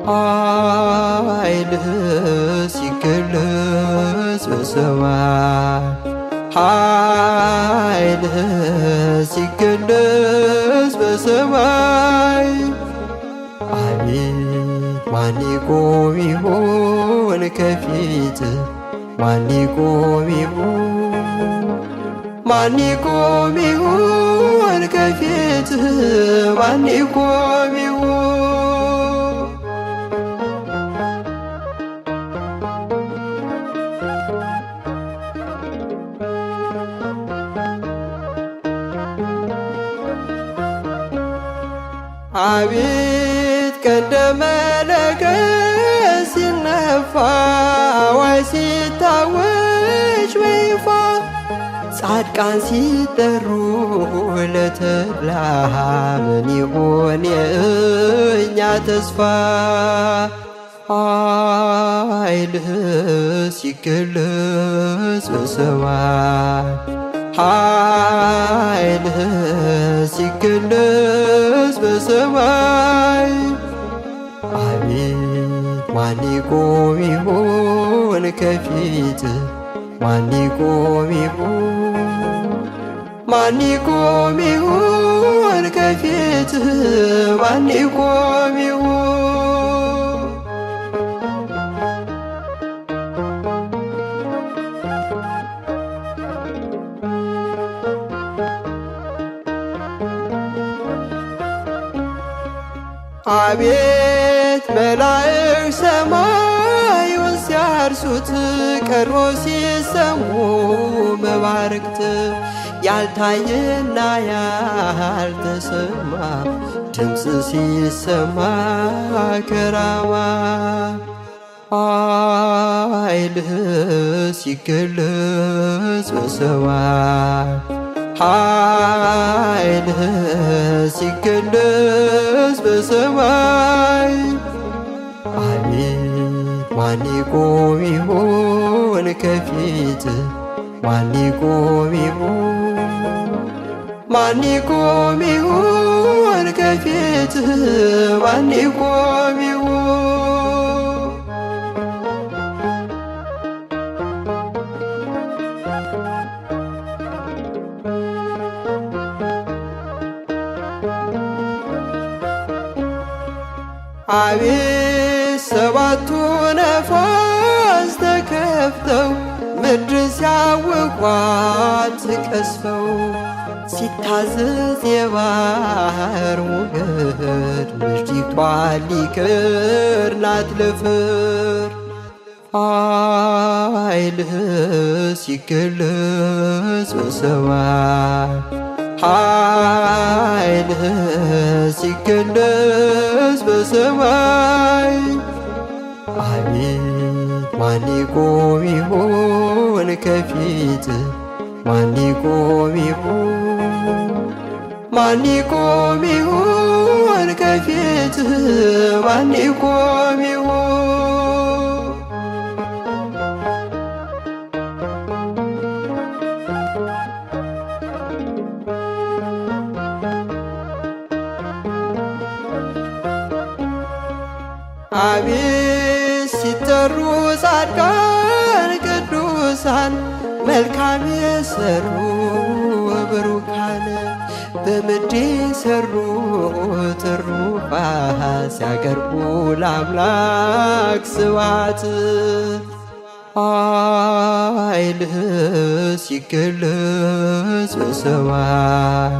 ኃይልህ ሲገለጽ በሰማይ፣ ኃይልህ ሲገለጽ በሰማይ፣ አቤት ማን ይቆም ይሆን ከፊት? ማን ይቆም ይሆን? ማን ይቆም ይሆን ከፊት? ማን ይቆም ይሆን? አቤት ቀንደ መለከት ሲነፋ፣ አዋጅ ሲታወጅ በይፋ፣ ጻድቃን ሲጠሩ ለተድላ፣ ምን ይሆን የእኛ ተስፋ? ኃይልህ ሲገለጽ በሰማይ፣ ኃይልህ ሲገለጽ በሰማይ፣ አቤት ማን ይቆም ይሆን ከፊት? ማን ይቆም ይሆን? ማን ይቆም ይሆን ከፊት? ማን ይቆም ይሆን? አቤት መላእክት ሰማዩን ሲያርሱት፣ ቀርቦ ሲሰሙ መባርክት፣ ያልታየና ያልተሰማ ድምፅ ሲሰማ ከራማ፣ ኃይልህ ሲገለጽ በሰማይ፣ ኃይልህ ሲገለጽ በሰማይ፣ አቤት ማን ይቆም ይሆን ከፊት? ማን ይቆም ይሆን? ማን ይቆም ይሆን ከፊት? ማን ይቆም ይሆን? አቤት ሰባቱ ነፋስ ተከፍተው ምድር ሲያውቋት ቀስፈው፣ ሲታዘዝ የባህር ሞገድ ምድሪቷ ሊቀርናት ለፍርድ፣ ኃይልህ ሲገለጽ በሰማይ፣ ኃይልህ ሲገለጽ በሰማይ፣ አቤት ማን ይቆም ይሆን ከፊት? ማን ይቆም ይሆን? ማን ይቆም ይሆን ከፊት? ማን ይቆም ይሆን? አቤት ሲጠሩ ጻድቃን ቅዱሳን፣ መልካም የሰሩ ብሩካን፣ በምድር የሰሩ ትሩፋት ሲያቀርቡ ለአምላክ ስብሐት፣ ኃይልህ ሲገለጽ በሰማይ።